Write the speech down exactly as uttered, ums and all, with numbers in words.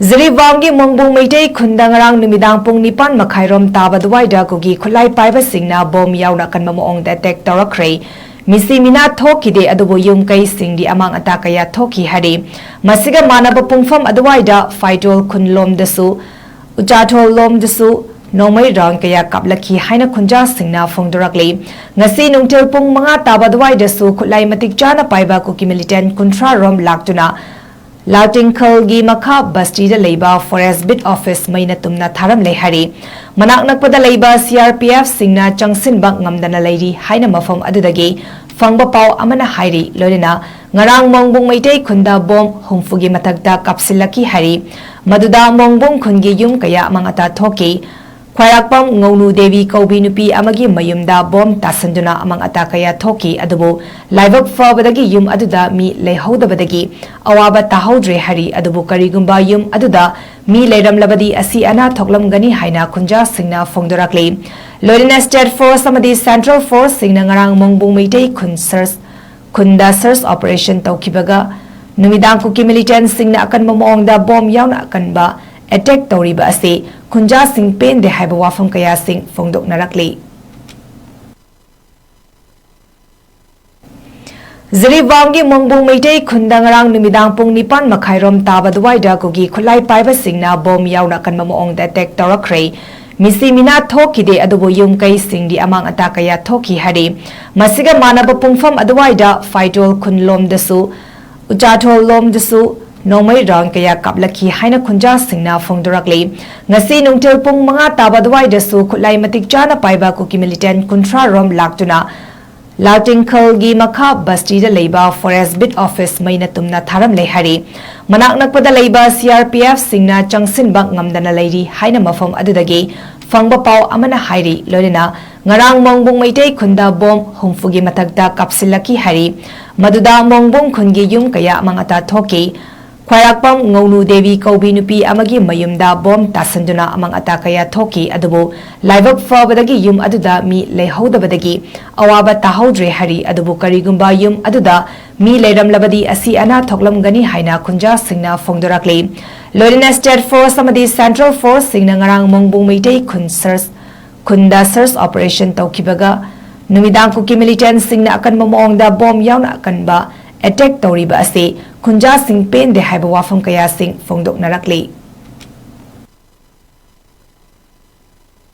ꯖꯤꯔꯤꯕꯥꯝꯒꯤ ꯃꯣꯡꯕꯨꯡ ꯃꯩꯇꯩ ꯈꯨꯟꯗ ꯉꯔꯥꯡ ꯅꯨꯃꯤꯗꯥꯡ ꯄꯨꯡ ꯅꯤꯄꯥꯟ ꯃꯈꯥꯏꯔꯣꯝ ꯇꯥꯕ ꯑꯗꯨꯋꯥꯏꯗ ꯀꯨꯀꯤ ꯈꯨꯠꯂꯥꯏ ꯄꯥꯏꯕꯁꯤꯡꯅ ꯕꯣꯝ ꯌꯥꯎꯅ ꯑꯀꯟꯕ ꯃꯑꯣꯡꯗ ꯑꯦꯇꯦꯛ ꯇꯧꯔꯛꯈ꯭ꯔꯦ꯫ ꯃꯤꯁꯤ ꯃꯤꯅꯥ ꯊꯣꯛꯈꯤꯗꯦ, ꯑꯗꯨꯕꯨ ꯌꯨꯝ ꯀꯩꯁꯤꯡꯗꯤ ꯑꯃꯥꯡ ꯑꯇꯥ ꯀꯌꯥ ꯊꯣꯛꯈꯤ ꯍꯥꯏꯔꯤ꯫ ꯃꯁꯤꯒ ꯃꯥꯟꯅꯕ ꯄꯨꯡꯐꯝ ꯑꯗꯨꯋꯥꯏꯗ ꯐꯥꯏꯇꯣꯜ ꯈꯨꯟꯂꯣꯝꯗꯁꯨ, ꯎꯆꯥꯊꯣꯜ ꯂꯣꯝꯗꯁꯨ ꯅꯣꯡꯃꯩ ꯔꯥꯎꯟ ꯀꯌꯥ ꯀꯥꯞꯂꯛꯈꯤ ꯍꯥꯏꯅ ꯈꯨꯟꯖꯥꯁꯤꯡꯅ ꯐꯣꯡꯗꯣꯔꯛꯂꯤ꯫ ꯉꯁꯤ ꯅꯨꯡꯊꯤꯜ ꯄꯨꯡ ꯃꯉꯥ ꯇꯥꯕ ꯑꯗꯨꯋꯥꯏꯗꯁꯨ ꯈꯨꯠꯂꯥꯏ ꯃꯇꯤꯛ ꯆꯥꯅ ꯄꯥꯏꯕ ꯀꯨꯀꯤ ꯃꯤꯂꯤꯇꯦꯟ ꯀꯨꯟꯊ꯭ꯔꯥ ꯔꯣꯝ ꯂꯥꯛꯇꯨꯅ ꯂꯥꯜꯇꯤꯡꯈꯜꯒꯤ ꯃꯈꯥ ꯕꯁꯇꯤꯗ ꯂꯩꯕ ꯐꯣꯔꯦꯁ ꯕꯤꯠ ꯑꯣꯐꯤꯁ ꯃꯩꯅ ꯇꯨꯝꯅ ꯊꯥꯔꯝꯂꯦ ꯍꯥꯏꯔꯤ꯫ ꯃꯅꯥꯛ ꯅꯛꯄꯗ ꯂꯩꯕ ꯁꯤ ꯑꯥꯔ ꯄꯤ ꯑꯦꯐ ꯁꯤꯡꯅ ꯆꯪꯁꯤꯟꯕ ꯉꯝꯗꯅ ꯂꯩꯔꯤ ꯍꯥꯏꯅ ꯃꯐꯝ ꯑꯗꯨꯗꯒꯤ ꯐꯪꯕ ꯄꯥꯎ ꯑꯃꯅ ꯍꯥꯏꯔꯤ꯫ ꯂꯣꯏꯅꯅ ꯉꯔꯥꯡ ꯃꯣꯡꯕꯨꯡ ꯃꯩꯇꯩ ꯈꯨꯟꯗ ꯕꯣꯝ ꯍꯨꯝꯐꯨꯒꯤ ꯃꯊꯛꯇ ꯀꯥꯞꯁꯤꯜꯂꯛꯈꯤ ꯍꯥꯏꯔꯤ꯫ ꯃꯗꯨꯗ ꯃꯣꯡꯕꯨꯡ ꯈꯨꯟꯒꯤ ꯌꯨꯝ ꯀꯌꯥ ꯑꯃꯥꯡ ꯑꯇꯥ ꯊꯣꯛꯈꯤ꯫ ꯈ꯭ꯋꯥꯏꯔꯥꯛꯄꯝ ꯉꯧꯅꯨ ꯗꯦꯕꯤ ꯀꯧꯕꯤ ꯅꯨꯄꯤ ꯑꯃꯒꯤ ꯃꯌꯨꯝꯗ ꯕꯣꯝ ꯇꯥꯁꯤꯟꯗꯨꯅ ꯑꯃꯥꯡ ꯑꯇꯥ ꯀꯌꯥ ꯊꯣꯛꯈꯤ꯫ ꯑꯗꯨꯕꯨ ꯂꯥꯏꯕꯛ ꯐꯕꯗꯒꯤ ꯌꯨꯝ ꯑꯗꯨꯗ ꯃꯤ ꯂꯩꯍꯧꯗꯕꯗꯒꯤ ꯑꯋꯥꯕ ꯇꯥꯍꯧꯗ꯭ꯔꯦ ꯍꯥꯏꯔꯤ꯫ ꯑꯗꯨꯕꯨ ꯀꯔꯤꯒꯨꯝꯕ ꯌꯨꯝ ꯑꯗꯨꯗ ꯃꯤ ꯂꯩꯔꯝꯂꯕꯗꯤ ꯑꯁꯤ ꯑꯅꯥ ꯊꯣꯛꯂꯝꯒꯅꯤ ꯍꯥꯏꯅ ꯈꯨꯟꯖꯥꯁꯤꯡꯅ ꯐꯣꯡꯗꯣꯔꯛꯂꯤ꯫ ꯂꯣꯏꯅꯅ ꯁ꯭ꯇꯦꯠ ꯐꯣꯔꯁ ꯑꯃꯗꯤ ꯁꯦꯟꯇ꯭ꯔꯦꯜ ꯐꯣꯔꯁꯁꯤꯡꯅ ꯉꯔꯥꯡ ꯃꯣꯡꯕꯨꯡ ꯃꯩꯇꯩ ꯈꯨꯟ ꯁꯔꯁ ꯈꯨꯟꯗ ꯁꯔꯆ ꯑꯣꯄꯔꯦꯁꯟ ꯇꯧꯈꯤꯕꯒ ꯅꯨꯃꯤꯗꯥꯡ ꯀꯨꯀꯤ ꯃꯤꯂꯤꯇꯦꯟꯁꯤꯡꯅ ꯑꯀꯟꯕ ꯃꯑꯣꯡꯗ ꯕꯣꯝ ꯌꯥꯎꯅ ꯑꯀꯟꯕ ꯑꯦꯇꯦꯛ ꯇꯧꯔꯤꯕ ꯑꯁꯤ ꯈꯨꯟꯖꯥꯁꯤꯡ ꯄꯦꯟꯗꯦ ꯍꯥꯏꯕ ꯋꯥꯐꯝ ꯀꯌꯥꯁꯤꯡ ꯐꯣꯡꯗꯣꯛꯅꯔꯛꯂꯤ꯫ ꯖꯤꯔꯤꯕꯥꯝꯒꯤ ꯃꯣꯡꯕꯨꯡ ꯃꯩꯇꯩ ꯈꯨꯟꯗ ꯉꯔꯥꯡ ꯅꯨꯃꯤꯗꯥꯡ ꯄꯨꯡ ꯅꯤꯄꯥꯟ ꯃꯈꯥꯏꯔꯣꯝ ꯇꯥꯕ ꯑꯗꯨꯋꯥꯏꯗ ꯀꯨꯀꯤ ꯈꯨꯠꯂꯥꯏ ꯄꯥꯏꯕꯁꯤꯡꯅ ꯕꯣꯝ ꯌꯥꯎꯅ ꯑꯀꯟꯕ ꯃꯑꯣꯡꯗ ꯑꯦꯇꯦꯛ ꯇꯧꯔꯛꯈ꯭ꯔꯦ꯫ ꯃꯤꯁꯤ ꯃꯤꯅꯥ ꯊꯣꯛꯈꯤꯗꯦ, ꯑꯗꯨꯕꯨ ꯌꯨꯝ ꯀꯩꯁꯤꯡꯗꯤ ꯑꯃꯥꯡ ꯑꯇꯥ ꯀꯌꯥ ꯊꯣꯛꯈꯤ ꯍꯥꯏꯔꯤ꯫ ꯃꯁꯤꯒ ꯃꯥꯟꯅꯕ ꯄꯨꯡꯐꯝ ꯑꯗꯨꯋꯥꯏꯗ ꯐꯥꯏꯇꯣꯜ ꯈꯨꯟꯂꯣꯝꯗꯁꯨ, ꯎꯆꯥꯊꯣꯜ ꯂꯣꯝꯗꯁꯨ ꯅꯣꯡꯃꯩ ꯔꯥꯎꯟ ꯀꯌꯥ ꯀꯥꯞꯂꯛꯈꯤ ꯍꯥꯏꯅ ꯈꯨꯟꯖꯥꯁꯤꯡꯅ ꯐꯣꯡꯗꯣꯔꯛꯂꯤ꯫ ꯉꯁꯤ ꯅꯨꯡꯊꯤꯜ ꯄꯨꯡ ꯃꯉꯥ ꯇꯥꯕ ꯑꯗꯨꯋꯥꯏꯗꯁꯨ ꯈꯨꯠꯂꯥꯏ ꯃꯇꯤꯛ ꯆꯥꯅ ꯄꯥꯏꯕ ꯀꯨꯀꯤ ꯃꯤꯂꯤꯇꯦꯟ ꯀꯨꯟꯊ꯭ꯔꯥ ꯔꯣꯝ ꯂꯥꯛꯇꯨꯅ ꯂꯥꯜꯇꯤꯡꯈꯜꯒꯤ ꯃꯈꯥ ꯕꯁꯇꯤꯗ ꯂꯩꯕ ꯐꯣꯔꯦꯁ ꯕꯤꯠ ꯑꯣꯐꯤꯁ ꯃꯩꯅ ꯇꯨꯝꯅ ꯊꯥꯔꯝꯂꯦ ꯍꯥꯏꯔꯤ꯫ ꯃꯅꯥꯛ ꯅꯛꯄꯗ ꯂꯩꯕ ꯁꯤ ꯑꯥꯔ ꯄꯤ ꯑꯦꯐ ꯁꯤꯡꯅ ꯆꯪꯁꯤꯟꯕ ꯉꯝꯗꯅ ꯂꯩꯔꯤ ꯍꯥꯏꯅ ꯃꯐꯝ ꯑꯗꯨꯗꯒꯤ ꯐꯪꯕ ꯄꯥꯎ ꯑꯃꯅ ꯍꯥꯏꯔꯤ꯫ ꯂꯣꯏꯅꯅ ꯉꯔꯥꯡ ꯃꯣꯡꯕꯨꯡ ꯃꯩꯇꯩ ꯈꯨꯟꯗ ꯕꯣꯝ ꯍꯨꯝꯐꯨꯒꯤ ꯃꯊꯛꯇ ꯀꯥꯞꯁꯤꯜꯂꯛꯈꯤ ꯍꯥꯏꯔꯤ꯫ ꯃꯗꯨꯗ ꯃꯣꯡꯕꯨꯡ ꯈꯨꯟꯒꯤ ꯌꯨꯝ ꯀꯌꯥ ꯑꯃꯥꯡ ꯑꯇꯥ ꯊꯣꯛꯈꯤ꯫ ꯈ꯭ꯋꯥꯏꯔꯥꯛꯄꯝ ꯉꯧꯅꯨ ꯗꯦꯕꯤ ꯀꯧꯕꯤ ꯅꯨꯄꯤ ꯑꯃꯒꯤ ꯃꯌꯨꯝꯗ ꯕꯣꯝ ꯇꯥꯁꯟꯗꯨꯅ ꯑꯃꯥꯡ ꯑꯇꯥ ꯀꯌꯥ ꯊꯣꯛꯈꯤ꯫ ꯑꯗꯨꯕꯨ ꯂꯥꯏꯕꯛ ꯐꯕꯗꯒꯤ ꯌꯨꯝ ꯑꯗꯨꯗ ꯃꯤ ꯂꯩꯍꯧꯗꯕꯗꯒꯤ ꯑꯋꯥꯕ ꯇꯥꯍꯧꯗ꯭ꯔꯦ ꯍꯥꯏꯔꯤ꯫ ꯑꯗꯨꯕꯨ ꯀꯔꯤꯒꯨꯝꯕ ꯌꯨꯝ ꯑꯗꯨꯗ ꯃꯤ ꯂꯩꯔꯝꯂꯕꯗꯤ ꯑꯁꯤ ꯑꯅꯥ ꯊꯣꯛꯂꯝꯒꯅꯤ ꯍꯥꯏꯅ ꯈꯨꯟꯖꯥꯁꯤꯡꯅ ꯐꯣꯡꯗꯣꯔꯛꯂꯤ꯫ ꯂꯣꯏꯅꯅ State Force ꯑꯃꯗꯤ Central Force ꯁꯤꯡꯅ ꯉꯔꯥꯡ ꯃꯣꯡꯕꯨꯡ ꯃꯩꯇꯩ ꯈꯨꯟ search, ꯈꯨꯟꯗ search operation ꯇꯧꯈꯤꯕꯒ ꯅꯨꯃꯤꯗꯥꯡ ꯀꯨꯀꯤ militant ꯁꯤꯡꯅ ꯑꯀꯟꯕ ꯃꯑꯣꯡꯗ ꯕꯣꯝ ꯌꯥꯎꯅ ꯑꯀꯟꯕ attack ꯇꯧꯔꯤꯕ ꯑꯁꯤ ꯈꯨꯟꯖꯥꯁꯤꯡ ꯄꯦꯟꯗꯦ ꯍꯥꯏꯕ ꯋꯥꯐꯝ ꯀꯌꯥꯁꯤꯡ ꯐꯣꯡꯗꯣꯛꯅꯔꯛꯂꯤ꯫